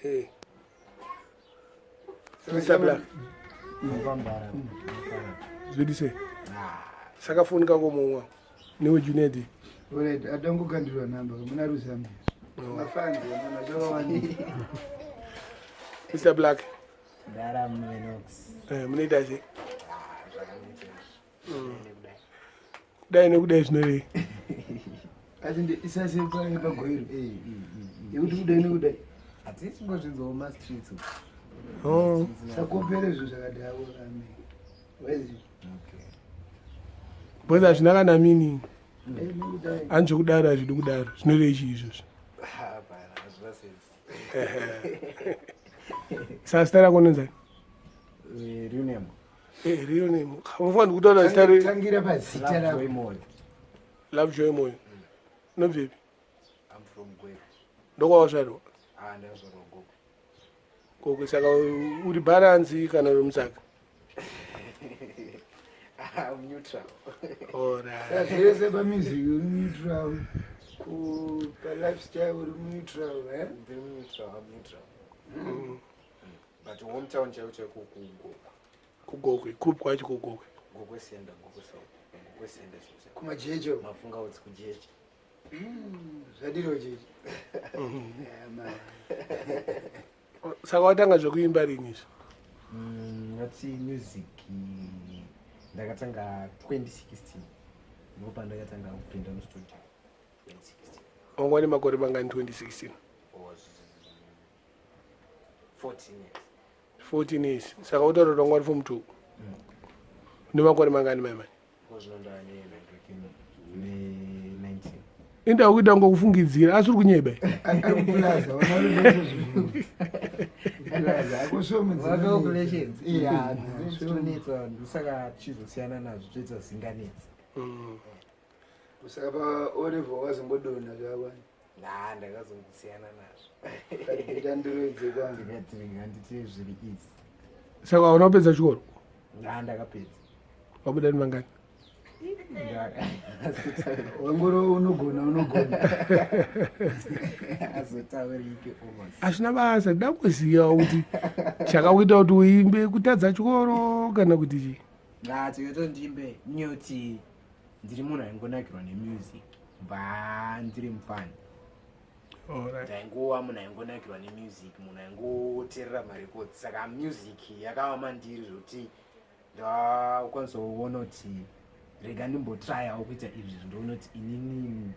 Eh. Mr. Black. Zvedi sei? Saka foni kako mumwa. Newe Junior D. Alright, atangokandirwa namba muna Ruzambia. Mafanzi mwana zvakawanda. Mr. Black. Ndara Minox. Eh, munoita sei? Kudai nekudai zvinorei? Asi ndi isase pagoiro. Yekuti kudai nekudai. Hatisi kungozvinzwawo mumastreets umu. Oh. Sakopere zvinhu zvakadhakwa kame. Wezi. Okay. Because hazvina kana meaning. Eh, nekudai. Hanzi zvekudaro hazvidi kudaro. Zvinorei chii izvozvo? Hapana, hazvina sense. Saka zita rako unonzani? Eh, Real name. Eh, real name. Unofanira kutaura zita re Tangira pazita Love rako. Joy Moyo. Love Joy Moyo. Unobvepi? I'm from Gweru. Ndokwawazvarwa. Ah, ndakazvarwa Gokwe. Gokwe saka uri bharanzi kana uri mutsaka? I'm neutral. Alright. Zvese pamusic uri neutral. Ku pa lifestyle uri neutral, eh? Ndiri neutral, I'm neutral. But hometown chaiyo chaiko kuGokwe. Kugokwe, kupi kwacho kugokwe? Gokwe Senda, Gokwe South. Gokwe Senda chaicho. Kumajecho. Mafunga utsi kujecha. Zvadiro jecho. Yeah, man. Saka watanga zvekuimba rini izvi? Ngati music ndakatanga 2016. Ndipo pandakatanga kupinda mustudio. 2016. Wanga une makore mangani 2016? Was 14 years. 14 years. Saka utaura kuti wanga uri form 2. Une makore mangani mai mai? Ko zvino ndava ne 19. Inda kuita ngokufungidzira asi uri kunyeba. Ari kuplaza, vana Plaza, akusomedza. Calculations. Yeah, zvitonetsa saka tichizosiyana nazvo toita zvinganetsi. Saka pa Oliver wazongodonha zvakwana. Nah, ndakazongosiyana nazvo. Kadhita ndiro dzekwana. Ndikati ngandite zviri easy. Saka hauna kupedza chikoro? Nah, ndakapedza. Wabuda nemangani? Wangoro unogona unogona. Azotaurike almost. Hazvina basa, ndida kuziva kuti chakakuita kuti uimbe kutadza chikoro kana kuti chii? Nah, chikaita ndimbe nyoti ndiri munhu aingonakirwa nemusic kubva ndiri mufana. Alright. Ndaingova munhu aingonakirwa nemusic, munhu aingoteerera marecords. Saka music yakava mandiri zvokuti ndakwanisa kuona kuti rega ndimbotryawo kuita izvi, ndoona kuti inini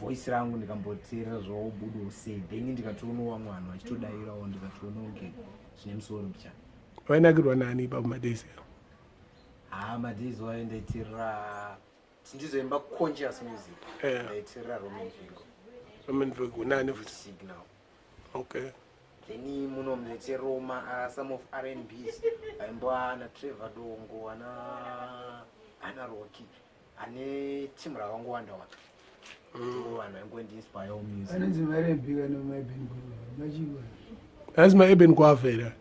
voice rangu ndikamboteerera zvaobudawo sei, then ndikatoonawo vamwe vanhu vachitodairawo, ndikatoona kunge zvine musoro mbichana. Wainakirwa nani ipapo madays ayo? Haa, madays wayo ndaiteerera tindizoimba conscious music. Ndaiteerera Roman Virgo. Roman Virgo nani futi? Signal. Okay. Then muno ndaiteererawo some of R&Bs aimba ana Trevor Dongo, ana Rocky, ane team rakangowanda wanda. Ndo vanhu vaingondiinspirewo music. Anonzi marembi kana maibhen machikwa. Asi maeben kwafa here?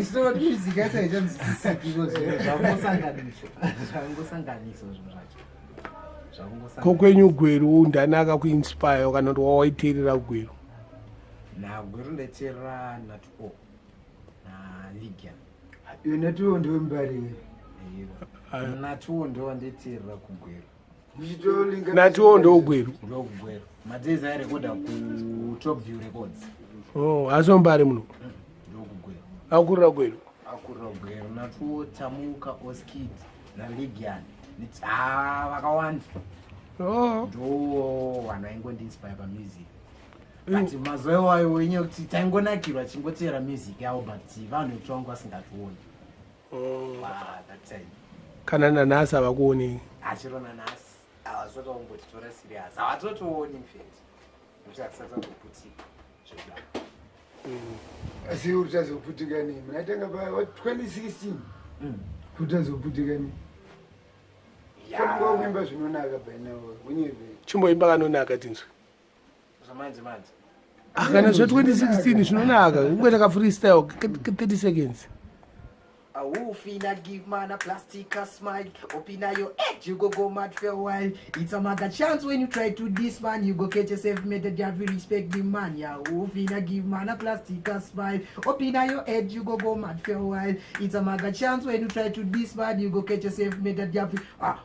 So music yacho haichanzwisisiki zvangosanganiswa, zvangosanganiswa zvinhu zvacho. Ko kwenyu Gweru ndani akakuinspire kana kuti wawaiteerera Gweru? NaGweru ndaiteerera Natuo naLigian. Iwe Natuo ndiwe mubariki. Natuo ndo wandaiteerera kuGweru. Muchitolinga. Natuo ndogweru? Ndokugweru. Madays airekodha kuTop View Records. Oh, asi wambari muno? Ndokugweru. Akurira Gweru? Akurira Gweru. Natuo, Tamuka, Oskid naLigian, ha, vakawanda. Oh. Ndo vanhu vaingondiinspire pamusic, but mazuva iwayo inyaya yekuti taingonakirwa tichingoteera music yavo, but vanhu vekuti vangu vasingationi. Oh. That time. Kana nanhasi havakuonei? Achiro nanhasi havasati vambotitora serious, havatotioni infact, nekuti hatisati tamboputika zvekudaro. Asi uri tazoputika nei? Munatanga pa 2016 kuti tazoputika nei? Fanira kuimba zvinonaka by now. Unyeve. Chimboimba kanonaka tinzwe. Zvamanje manje? Ah, kana zva 2016 zvinonaka, ungoita ka freestyle 30 seconds. A wolf in a give man a plastic a smile. Up in a your head, you go go mad for a while. It's a matter chance when you try to this man, you go catch yourself made the devil respect the man. Yeah, wolf in a give man a plastic a smile. Up in a your head, you go go mad for a while. It's a matter chance when you try to this man, you go catch yourself made the devil. Ah.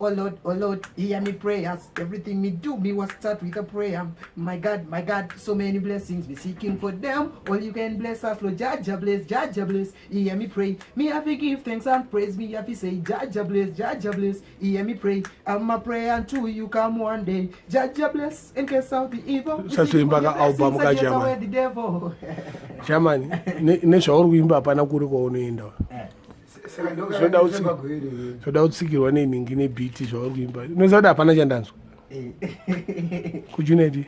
Oh Lord, hear me prayers. Everything me do, me was start with a prayer. My God, so many blessings me seeking for them. All you can bless us, Lord, Jah Jah bless, Jah Jah bless. Hear me pray. Me have to give thanks and praise. Me have to say, Jah Jah bless, Jah Jah bless. Hear me pray. I'm a prayer until you come one day. Jah Jah bless and cast out the evil. Me seeking for Usazoimba the ka-album blessings and chase kaGerman. away the devil. Germany, nezvauri kuimba hapana kuri kwaunoenda. Saka Zvoda utsi- ndokapagwere. Zvoda kutsikirwa nenhingi nebhiti zvauri kuimba. Unoziva kuti hapana chandanzwa. Kujuneti.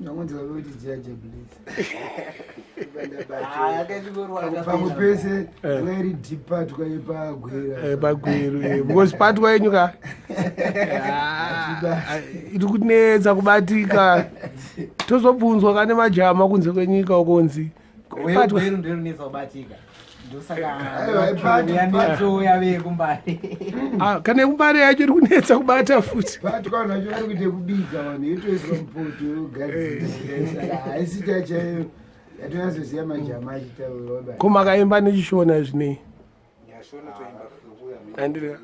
Ndangonzwa kuti Jah Jah bless. Ah, akachingorwa Pamwe pese Eh. anga iri deep part kwaipagwera. Pagweru because patwa yenyu ka Ah, iri kunetsa kubatika. Tozobvunzwa kane majama kunze kwenyika ukonzi patwa. Gweru ndorunetsa kubatika. Ndosaka Aiwa, ipati, yanetso yave kumbari. Ah, kana yekumbare yacho iri kunetsa kubata futi. Patwa vanhu vacho vari kuita kubika, vanhu yotoiswa mupoto yogadzira, saka haisi chaiyo yatonyatsoziva majama achitaura ba. Ko makaimba nechishona zvinei? Handiri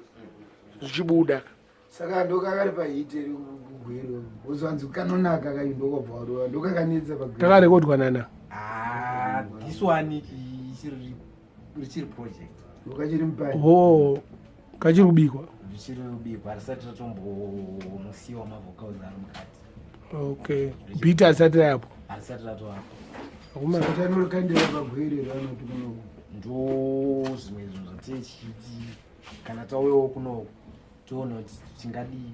zvichibuda. Saka ndokakari pahit iri kugweru, wozwanzi kanonaka kayo, ndokabva warova ndokakanetsa pagweru. Kakarekodwa nana? Ah, this one ichiri richiri project. Ndokachiri mupani. Ho, kachiri kubikwa. Richiri kubikwa, risati ratombonosiwa mavocals ari mukati. Okay, beat asati rayapo? Harisati ratovapo. Akuma. Chanorikandira pagweru ranoti kuno. Ndo zvimwe zvinhu zvatechiti kana tauyawo kunoku toona kuti tingadii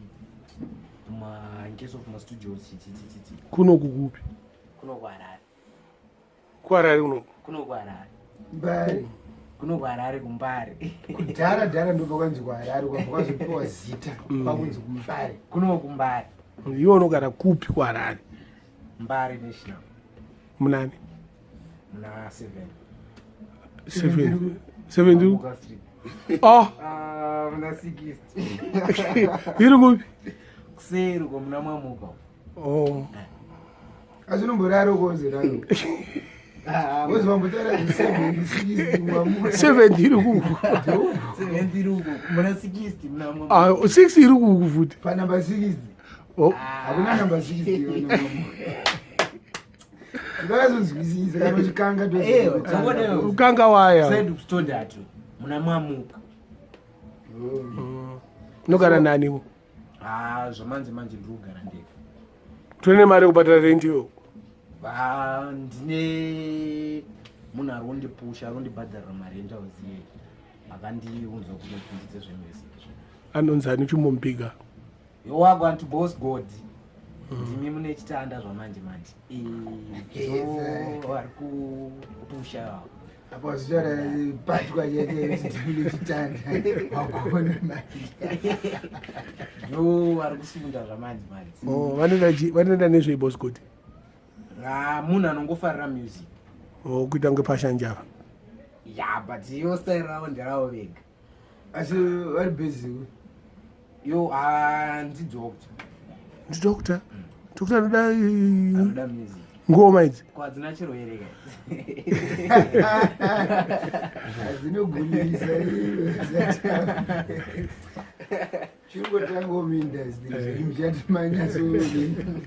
kuma in case of mastudios chitititi. Kunoku kupi? Kuno kuHarare. KuHarare kunoku? Kuno kuHarare. Mbari. Kuno kuHarare, kuMbare. Kudhara dhara ndopakwanzi kuHarare, kwabva kwazopiwa zita kwakunzi kuMbare. Kuno kuMbare. Iwe unogara kupi kuHarare? Mbare National. Munani? Muna 7. Seven, seven. Mamuka Street. Oh. Ah, muna 60. Iri kupi? Kuseri uko muna Mwamuka. Oh. Asi unomborara ukonzeraro wozvambotaura 7 Seven iri kuku? 7 iri uko muna 60 muna Mwamuka. Ah, 6 iri kuku futi? Panumber 60. Oh. Hakuna number 60. Ndakazonzwisisa kana uchikanga. Eh, tsangonewo. Ukanga waya. Side kustondatu muna Mwamuka. Unogara naniwo? Ah, zvamanje manje ndiri kugara ndega. Tone mari yekubhadhara rent iwo? Ah, ndine munhu ari kundipusha, ari kundibhadharira mari yendauziye, akandiunza kuno kundiite zvemusic. Anonzi ani? Chimbomupiga. Yowagwa nti Boss God, ndimi mune chitanda zvamanje manje. Yes, Ndo vari kupusha. Apo wazitaura patwa chete chitanda wagona mari. Ndo vari kusunda zvamanje manje. Oh, vanoenda nezvei Boss God? Ah, munhu anongofarira music. Oh, kuita kunge pashanjava. Ya, but iyo style ravo nderavo vega. Asi vari basic? Yo, ah, ndidoctor. Ndidoctor, doctor anoda Anoda music. Ngoma idzi. Kwadzina chirwere ka. Hadzinogumisa, chirikotanga muindustry muchatimanya,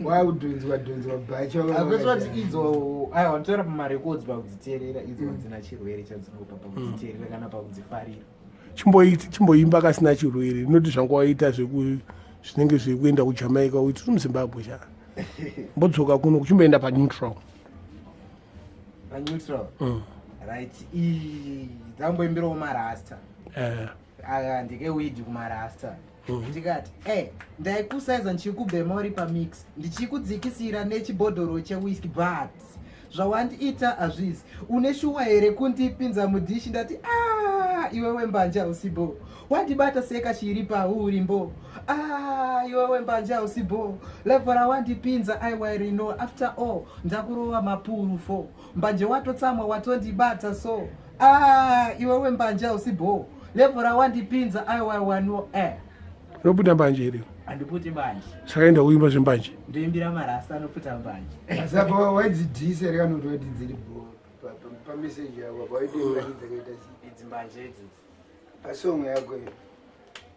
wakudhonzwa dhonzwa bhacha. Akwetwa kuti idzo, aiwa, nditora pamarecords pakudziteerera, idzo hadzina chirwere chadzinopa pakudziteerera kana pakudzifarira. Chimboimba kasina chirwere, inoti zvangu waita zvinenge zvekuenda kuJamaica, uiti uri muZimbabwe cha, mbodzoka kuno, kuchimboenda paneutral. Paneutral. Right, dzamboimbirawo marasta. Aka ndekewidi kumarasta. Ndikati e ndaikusaiza ndichikubhema uri pamix, ndichikudzikisira nechibhodhoro chewhisky, but zvawandiita hazvisi. Une shuwa here kundipinza mudhishi? Ndati a iwewe mbanja usibo, wandibata seka chiri paurimbo. A iwewe mbanja usibo, level rawandipinza aiwa rino. After all ndakurova mapuru 4 mbanje, watotsamwa, watondibata so. Ah, iwewe mbanje hausi bho. Level rawandipinza aiwaiwano eh. Unoputa mbanje here? Handiputi mbanje. Saka enda kuimba zvembanje. Ndoimbira marasta anoputa mbanje. Asi apa waidzidhisa here kana kuti waiti dziri bho pameseji yako apa waiti dzakaita sei? Idzi mbanje idzidzi. Pasong yako iyo.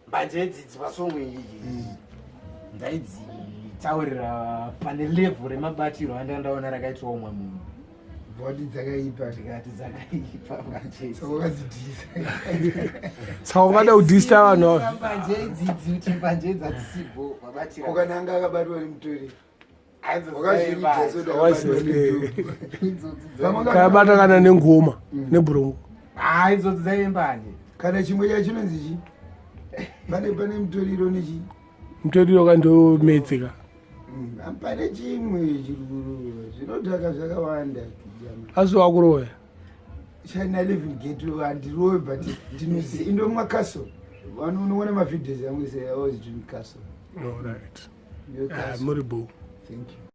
Mbanje idzidzi pasong iyi. Ndaidzitaurira pane level remabatiro andandaona rakaitwa umwe munhu. Body dzakaipa. Ndikati dzakaipa mbanje. Saka wakadzidhisa. Saka ungada kudhisa vanhu ava. Mbanje idzidzi kuti mbanje idzi hadzisibo mabatiro. Ko kana anga akabatwa nemutoriro. Kabata kana nengoma nebhurongo. Ah, idzodzi dzaive mbanje. Kana chimwe chachinonzi chi? Pane pane mutoriro nechi? Mutoriro ka ndometse ka. Pane chimwe chiri zvinodhaka zvakawanda. Asi wakuroya. China living ghetto handirowe but ndinoziva indomwa castle. Unoona mavideos angu se I was doing castle. All right. Ah, muri bho. Thank you.